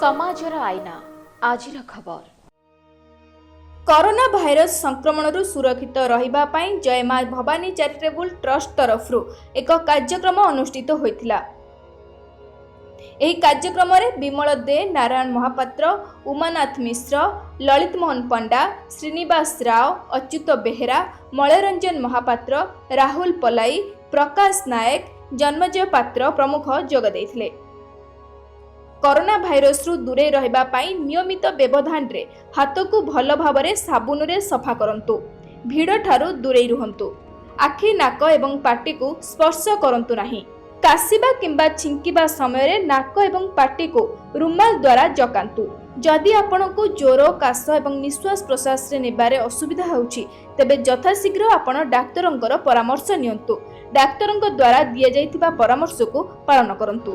ସମାଜର ଆଇନା, ଆଜିର ଖବର। କରୋନା ଭାଇରସ ସଂକ୍ରମଣରୁ ସୁରକ୍ଷିତ ରହିବା ପାଇଁ ଜୟ ମା ଭବାନୀ ଚାରିଟେବୁଲ ଟ୍ରଷ୍ଟ ତରଫରୁ ଏକ କାର୍ଯ୍ୟକ୍ରମ ଅନୁଷ୍ଠିତ ହୋଇଥିଲା। ଏହି କାର୍ଯ୍ୟକ୍ରମରେ ବିମଳ ଦେ, ନାରାୟଣ ମହାପାତ୍ର, ଉମାନାଥ ମିଶ୍ର, ଲଳିତ ମୋହନ ପଣ୍ଡା, ଶ୍ରୀନିବାସ ରାଓ, ଅଚ୍ୟୁତ ବେହେରା, ମଳୟରଞ୍ଜନ ମହାପାତ୍ର, ରାହୁଲ ପଲାଇ, ପ୍ରକାଶ ନାୟକ, ଜନ୍ମଜୟ ପାତ୍ର ପ୍ରମୁଖ ଯୋଗ ଦେଇଥିଲେ। କରୋନା ଭାଇରସରୁ ଦୂରେଇ ରହିବା ପାଇଁ ନିୟମିତ ବ୍ୟବଧାନରେ ହାତକୁ ଭଲ ଭାବରେ ସାବୁନରେ ସଫା କରନ୍ତୁ। ଭିଡ଼ଠାରୁ ଦୂରେଇ ରୁହନ୍ତୁ। ଆଖି, ନାକ ଏବଂ ପାଟିକୁ ସ୍ପର୍ଶ କରନ୍ତୁ ନାହିଁ। କାଶିବା କିମ୍ବା ଛିଙ୍କିବା ସମୟରେ ନାକ ଏବଂ ପାଟିକୁ ରୁମାଲ ଦ୍ୱାରା ଜକାନ୍ତୁ। ଯଦି ଆପଣଙ୍କୁ ଜ୍ୱର, କାଶ ଏବଂ ନିଶ୍ୱାସ ପ୍ରଶ୍ୱାସରେ ନେବାରେ ଅସୁବିଧା ହେଉଛି, ତେବେ ଯଥାଶୀଘ୍ର ଆପଣ ଡାକ୍ତରଙ୍କର ପରାମର୍ଶ ନିଅନ୍ତୁ। ଡାକ୍ତରଙ୍କ ଦ୍ୱାରା ଦିଆଯାଇଥିବା ପରାମର୍ଶକୁ ପାଳନ କରନ୍ତୁ।